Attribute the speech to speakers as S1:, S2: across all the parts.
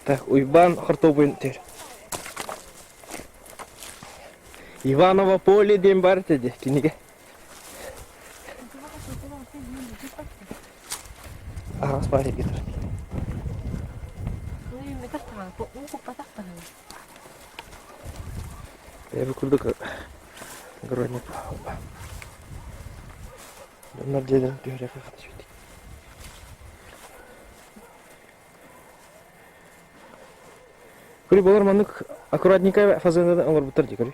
S1: Так, Уйбаан хортуопуйун түһэр. Иваново поле диэн баар этэ дии кинигэ. Араас баар эргэ турар. Бэйэбит курдук огородник Дьоннор дьиэлэрин түһэрэ хатышпыт. Көрү болар маннык аккуратненько фазенаны оҥорбуттар дии көрү.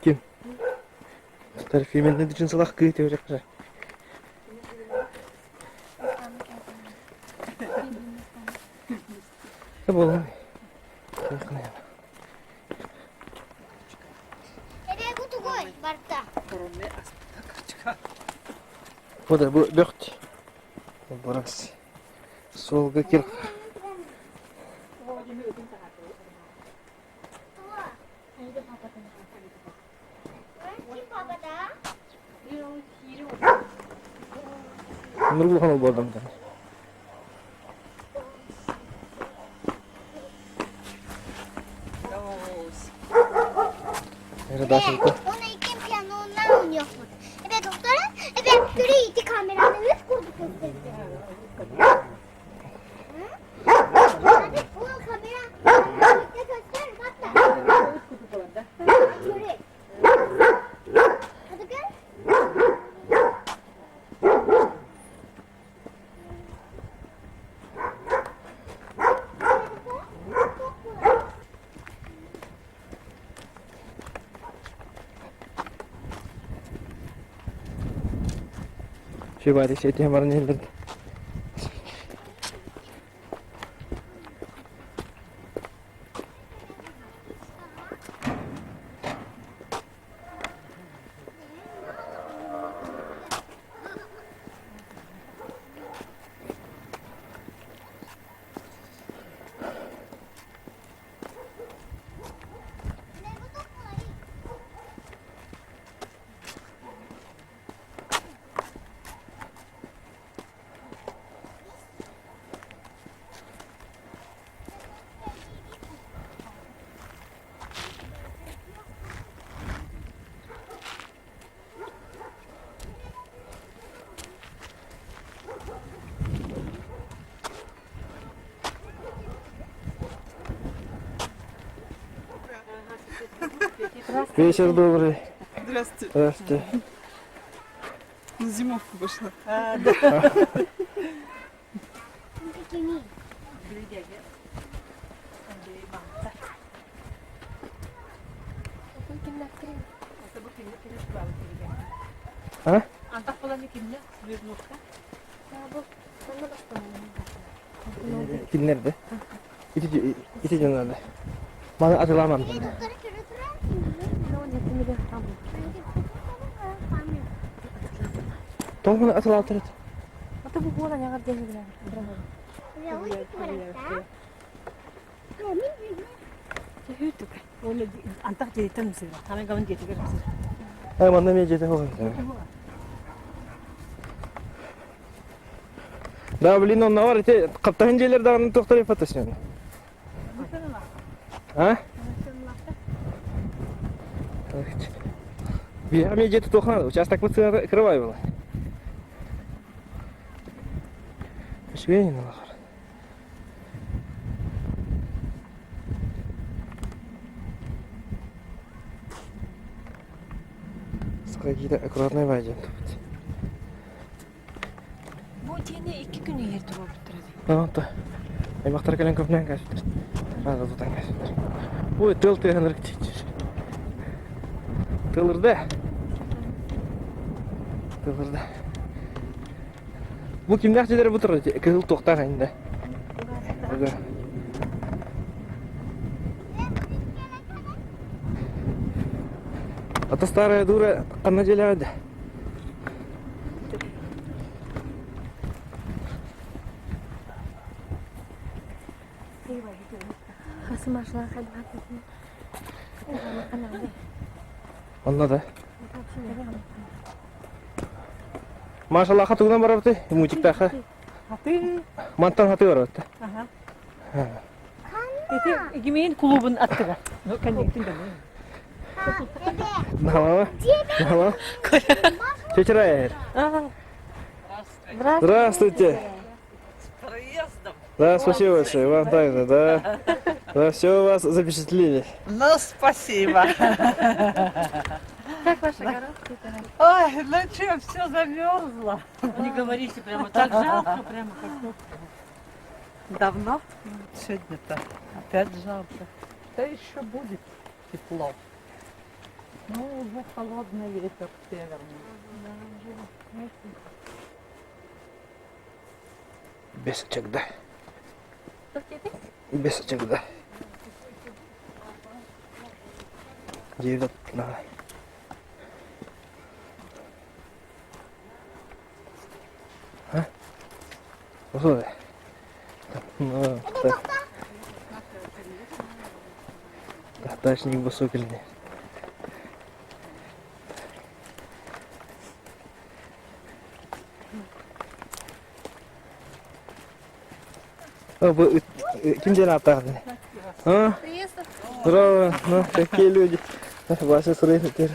S1: Ким? Фирменный джинсылах кыы түһэрэ. Буолан. Бу да бу бөхт. Барас. Суолга кир. Нургулхан болдом.
S2: Ona ikin piyanondan oynuyorsun. Evet doktora. Evet göreydi kameranı üç kurdu gösterdi. Hadi o kamera. Göster bak da. Göre. Hadi gel.
S1: Шибари сетиһэ баран иһэллэр. Вечер добрый.
S3: Здравствуйте.
S1: Здравствуйте.
S3: На зимовку пошла.
S1: А? Кинилэр Ити ити дьоннор Маны атыламам. Тоҕо маны атылаатырыт? Ай манна эмиэ дьиэтэ суох Да, блин, оннооҕор ити хаптаһын дьиэлэр даҕаны туохтар фотосъемка. А? Биһиэхэ эмиэ дьиэ тутуох наада. Участокпыт сыаната кырабай буолар. Үчүгэй налахар. Какие-то аккуратные вайден тут.
S4: Бу дьиэни икки күн иһэр туруорбуттара дии.
S1: Онто аймахтар кэлэн көмнөөн кээспиттэр. Рада тутан кээспиттэр. Ой, тыл тыаһынырык тиийдир. Тылырда. Тылырда. Бу кимнээх дьиэлэрэ бу турар кыһыл туохтаах инде. А то старая дура ханна дьиэлээҕэ да. Онно да. Машаллахха тугунан барабыты? Мультиктаахха.
S5: Хаты.
S1: Мантан хаты барабыт.
S5: Ага. Ити Гимин клубун аттыгар. Ну, конечно, да.
S1: Мама. Мама. Тетя Рая. Здравствуйте.
S3: С проездом.
S1: Да, спасибо большое. Вам также, да. Да, все вас запечатлели.
S3: Ну, спасибо.
S4: Как ваша коробка?
S3: Ой, ну что, все замерзло.
S5: Не говорите прямо, так жалко прямо. Как...
S3: Давно? Сегодня-то опять жарко. Да еще будет тепло. Ну, уже холодный ветер северный.
S1: Без очагда. Без очагда. Девять на. А? Осудай. Дачник высокий. Бу ким диэн ааттаахтын? А? Здорово, ну, какие люди. Вася Срейфер.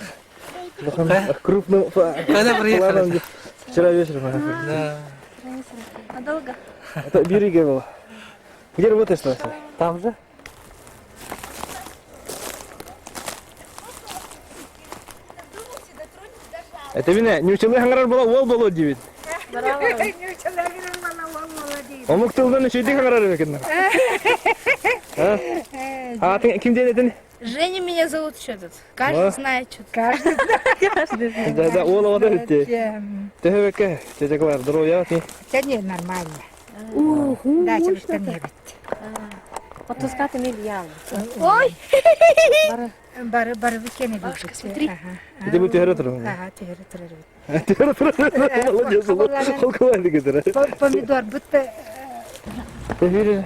S1: Крупным
S3: Когда приехали?
S1: Вчера вечером.
S3: Да.
S4: А долго?
S1: Это Бириге было. Где работаешь, Вася?
S3: Там же?
S1: Это меня не училы хаңарар була уол боло диибит. Омук тылдан үчүйдик хаңарар эбекин. А ты ким диэн этин?
S6: Женя меня зовут что тут. Каждый
S1: Да.
S6: знает что тут.
S1: Да, да, уол оҕото үтте. Төһөбөккө, тетя здоровья ты.
S7: Да не, нормально. Да, чебуштан не бит.
S4: Отпускаты мильян.
S6: Ой!
S7: Бары бары бикене бит.
S6: Бабушка, смотри.
S1: Ити бу төһөрө турун.
S7: Ага, төһөрө турар бит.
S1: Төһөрө турар. Молодец, холкулай дигетер.
S7: Помидор будто
S1: Төһөрө.